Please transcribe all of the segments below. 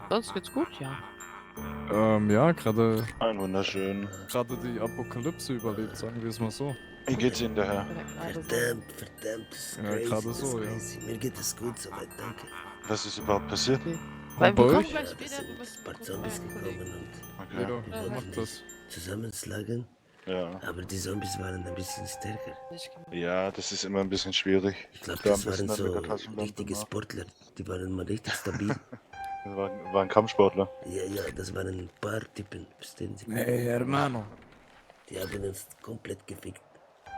Sonst geht's gut, ja. Ja, gerade Ein wunderschön. die Apokalypse überlebt, sagen wir es mal so. Wie geht's Ihnen daher? Verdammt, das ist Ja, crazy, gerade das so, ist ja. crazy. Mir geht es gut soweit, danke. Was ist überhaupt passiert? Weil Und wir bei kommen euch? gleich Ja, wieder, das du sind bist ein paar kurz Zombies mein gekommen Kollege. und Okay. Jeder die wollten macht mich das. zusammenschlagen, Ja. aber die Zombies waren ein bisschen stärker. Ja, das ist immer ein bisschen schwierig. Ich glaube, Da am das waren besten dann mit so der Taschenlampe richtige nach. Sportler, die waren mal richtig stabil. Das waren Kampfsportler. Ja, das waren ein paar Typen, verstehen Sie? Hey, hermano, Die haben uns komplett gefickt.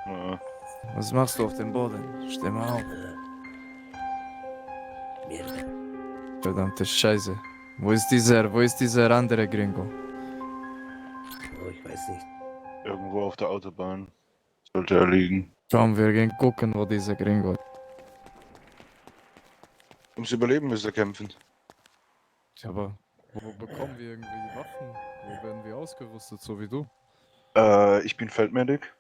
Ja. was machst du auf dem Boden? Steh mal auf. Mierda. Verdammte Scheiße. Wo ist dieser andere Gringo? Oh, ich weiß nicht. Irgendwo auf der Autobahn sollte er liegen. Komm, wir gehen gucken, wo dieser Gringo ist. Ums Überleben müsst ihr kämpfen. Ja, aber wo bekommen wir irgendwie Waffen? Wo werden wir ausgerüstet, so wie du? Ich bin Feldmedic.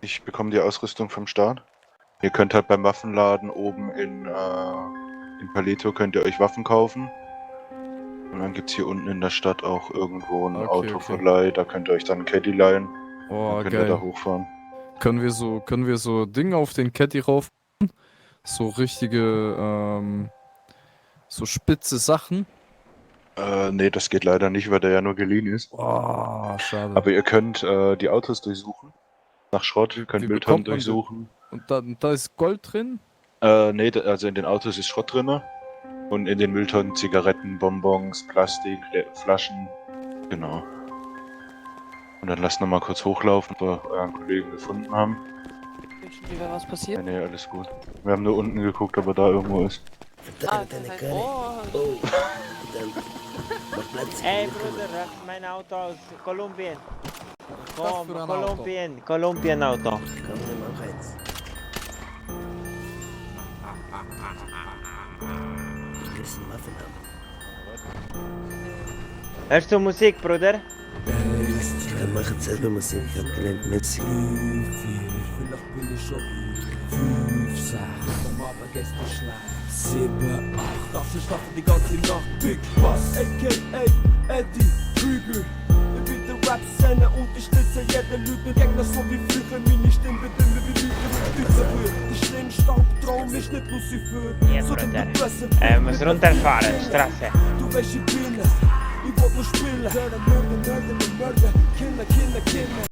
Ich bekomme die Ausrüstung vom Staat. Ihr könnt halt beim Waffenladen oben in Paleto könnt ihr euch Waffen kaufen. Und dann gibt's hier unten in der Stadt auch irgendwo ein Okay, Autoverleih. Da könnt ihr euch dann ein Caddy leihen. Oh, Dann könnt ihr da geil. hochfahren. Können wir so Dinge auf den Caddy rauf? So richtige, so spitze Sachen? Nee, das geht leider nicht, weil der ja nur geliehen ist. Oh, schade. Aber ihr könnt die Autos durchsuchen. Nach Schrott, ihr könnt wie Mülltonnen bekommt man durchsuchen. Und da ist Gold drin? Nee, also in den Autos ist Schrott drin. Und in den Mülltonnen Zigaretten, Bonbons, Plastik, Flaschen. Genau. Und dann lasst noch mal kurz hochlaufen, ob wir euren Kollegen gefunden haben. Wie wäre was passiert? Nee, alles gut. Wir haben nur unten geguckt, ob er da irgendwo ist. Verdammt, das eine heißt, Karre. oh, Oh, verdammt. Mach Platz. Ey Bruder, mein Auto aus Kolumbien. Komm, für ein Kolumbien Auto. Komm, nimm auch eins. Wir müssen Waffen haben. Hörst du Musik, Bruder? Wir machen selber Musik, ich hab gelernt Musik. vielleicht bin ich schon 5, 6, komm aber gestern schlecht 7, 8, darf ich schlafen die ganze Nacht. Big Boss, a.k.a. Eddie Krüger. Ich bin der Rap-Szene und ich stütze jeden Lügengegner so wie früher. Meine Stimme wird immer wie Lügen mit Dützenbrühe. Der schlimmste Albtraum ist nicht Lucifer, Ja, sondern Bruder. der Böse. Muss runterfahren, Straße. Du weißt, ich bin es, ich wollt nur spielen. Mörder, Mörder, Mörder, Mörder, Kinder, Kinder, Kinder.